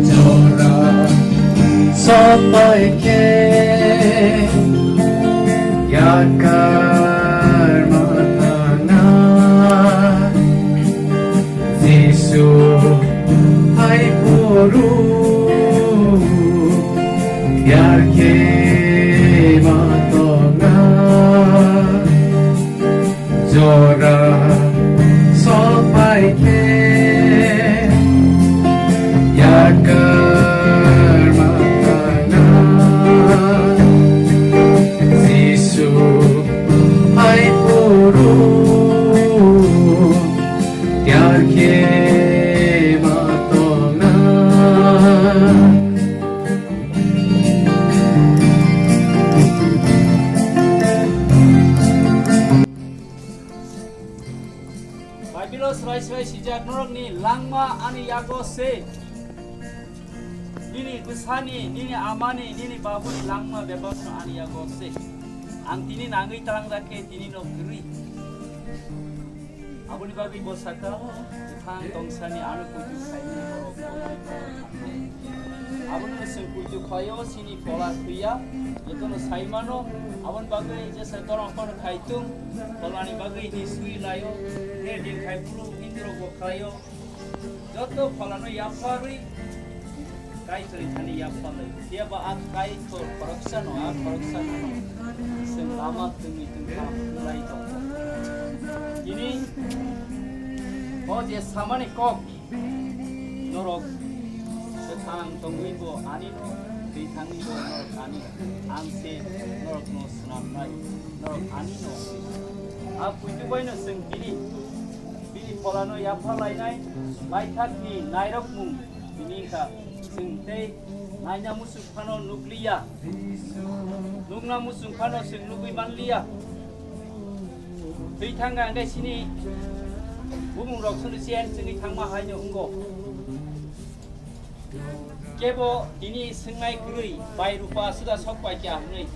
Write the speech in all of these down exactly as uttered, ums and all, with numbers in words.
Jora sopai khe yakar ma thangna. Jisu hai phuru yakhe ma tongna. Jora sopai khe yakar ma thangna. Jisu hai phuru yakhe ma tongna. Baibilo srai srai swijak, norokni langma ani yago se. Nini bwsani, nini amani, nini babuni langma bebakno ani yago se. Ang tini nangwi talangjak khe tini no kwrwi. Aboni bagwi bo saka, bwkhang tongsani ano kuitu khaini borok. Abono chwng kuitu khlaio, chini phola thwiya, jotono sai mano. Aboni bagwi jesa torong kono khai tung, pholani bagwi di sui laio, he din khai phuru, hindurok bo khlaio. Joto pholano yapharwi, Kaitorni thani yapharlai. Phiya ba a Kaitor khoroksano, a khoroksano chwng lama twngwi twngtham wlai tongo. Tini o je samani kok, norok kwthang tongwi bo ani no, twi thangwi bo norok ani, ang se norokno swnamnai, norok ani no. A puitu baino chwng tini bini pholano yapharlainai, baithakni nairokmung tini wngkha. Chwng tei naina muchung phano nukliya, nukna muchung phano chwng nugwi manliya. Twi thangkha hwnkhe chini bumungrok chwngno chen chwngwi thangma haino wngo. Kebo tini swngnai kwrwi, bai rupa suda sok pai kya hwnwi,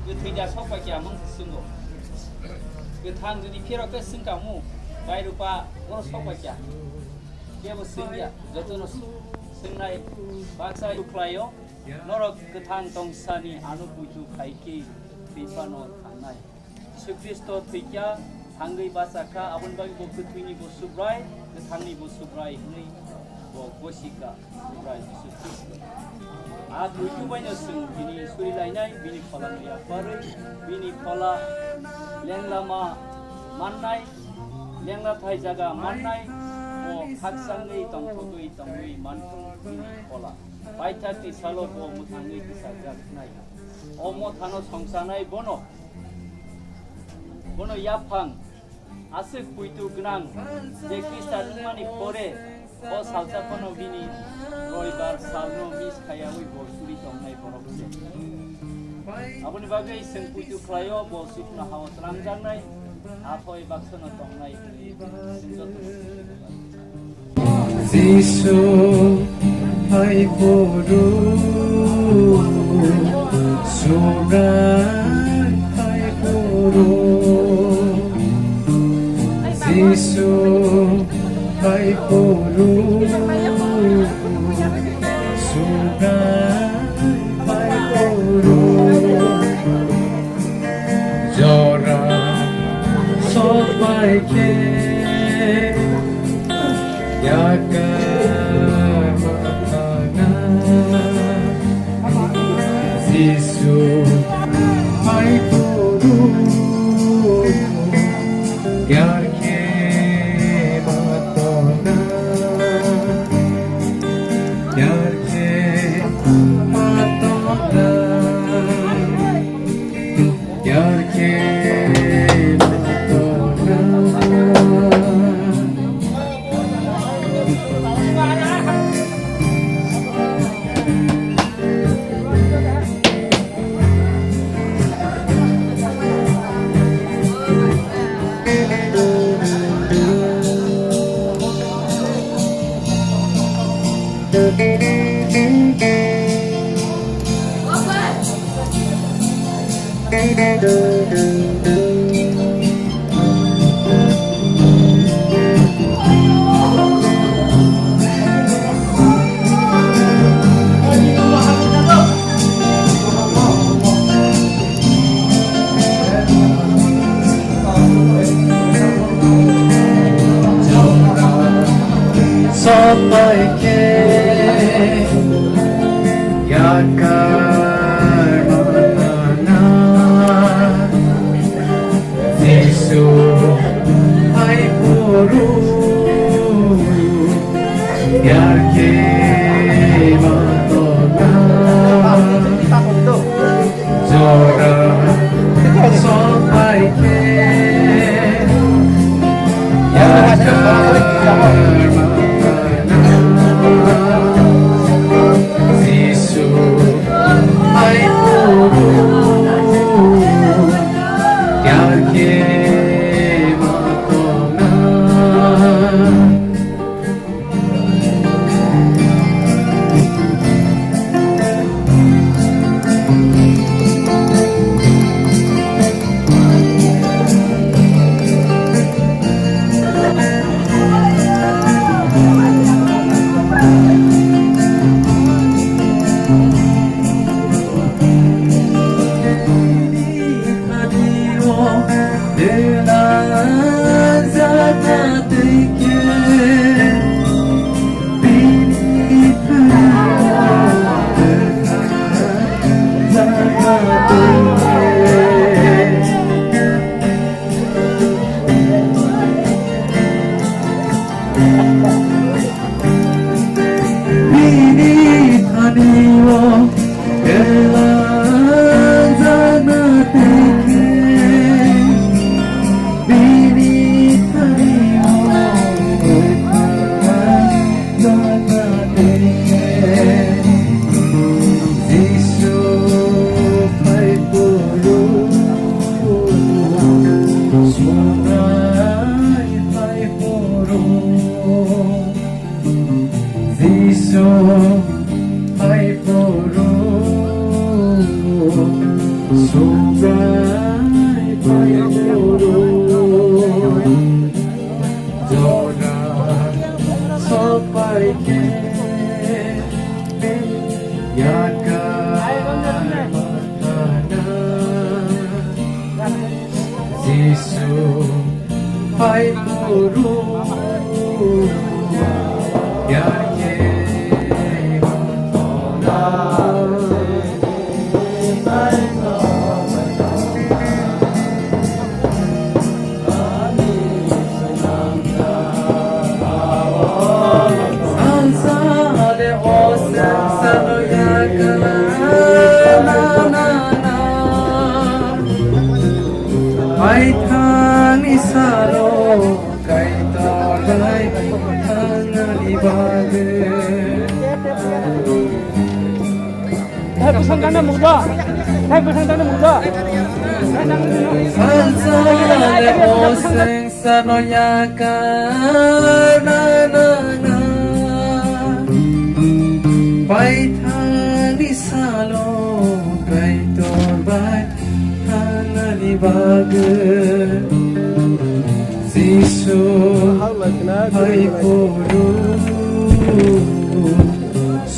kwthwi da sok pai kya hwnwi swngwi. Kwthang jodi phirok khe swngkamu, bai rupa oro sok pai kya? Kebo swngya, jotono swngnai baksa ukhlaio, norok kwthang tongsani ano puitu khai khe twi phano thangnai. Jisu Khristo thwikha, thangwi bachakha, aboni bagwi bo kwthwini bo Subrai, kwthangni bo Subrai hwnwi bo gosikha, Subrai Jisu Khristo. A buitu baino chwng bini surilainai, bini pholano yapharwi, bini phola lenglama mannai, lenglathai jaga mannai, bo khakchangwi tongthogwi tongwi manthung bini phola. Paithakni salo bo mwthangwi bwsajak khnai. O mothano songchanai bono, bono yaphang aswk puitu gwnang je Khristan wngmani pore o salsa phano bini roibar salno miss khaiyawi bo suri tongnai borok se. Aboni bagwi chwng puitu khlaio bo chukno hao twlangjaknai, aphoi baksano tongnai hwnwi chwng jotono Jisu hai phuru, Subrai hai phuru, Jisu hai phuru, Subrai hai phuru. Jora sopai khe yakar ma thangna. Jisu hai phuru yakhe ma tongna. Yakhe ma tongna. Yarkhe ma tongna. Sopai khe yakar matana, Jisu hai phuru yakhe matana. Jora sopai khe yakar matana, Jisu hai phuru yakhe matana. Bini thani o ela jana teke, bini thani o ela jana teke, Jisu phai phuru, Jisu phai phuru. Jisu phai phuru, Subrai phai phuru, jora sopai khe yakar matana. Jisu phai phuru yakhe matana. Sansale o sansalo yakala na na na. Paithangni salo Kaitor bai thangnani bagwi. Hai bwsang dana mukba. Hai bwsang dana mukba. Sansale o seng sano yakar na na na. Paithangni salo Kaitor bai thangnani bagwi. Jisu phai phuru,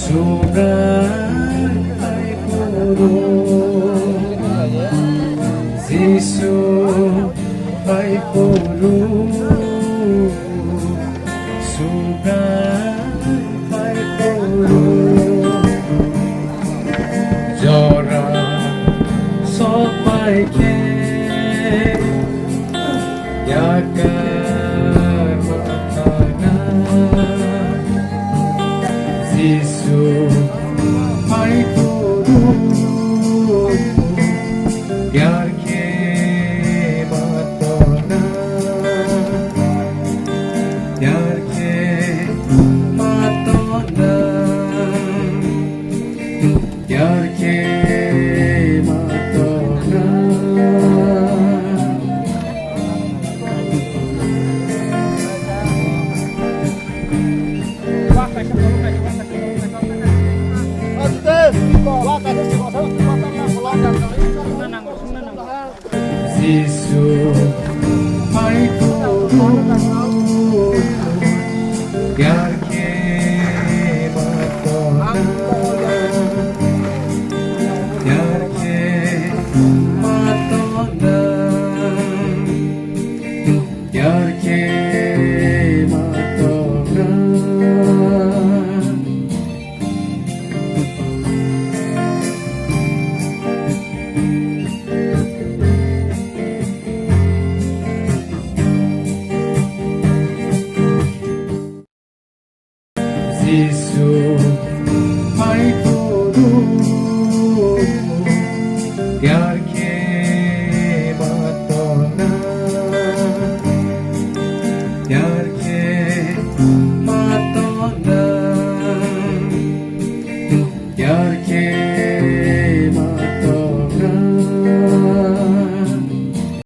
Subrai phai phuru. Jisu phai phuru, Subrai phai phuru. Jora sopai khe yakar matana. Jisu phai phuru yakhe matana. Yakhe matana. Yakhe matana. Jisu phai phuru yakhe matana. Yakhe matana. Yakhe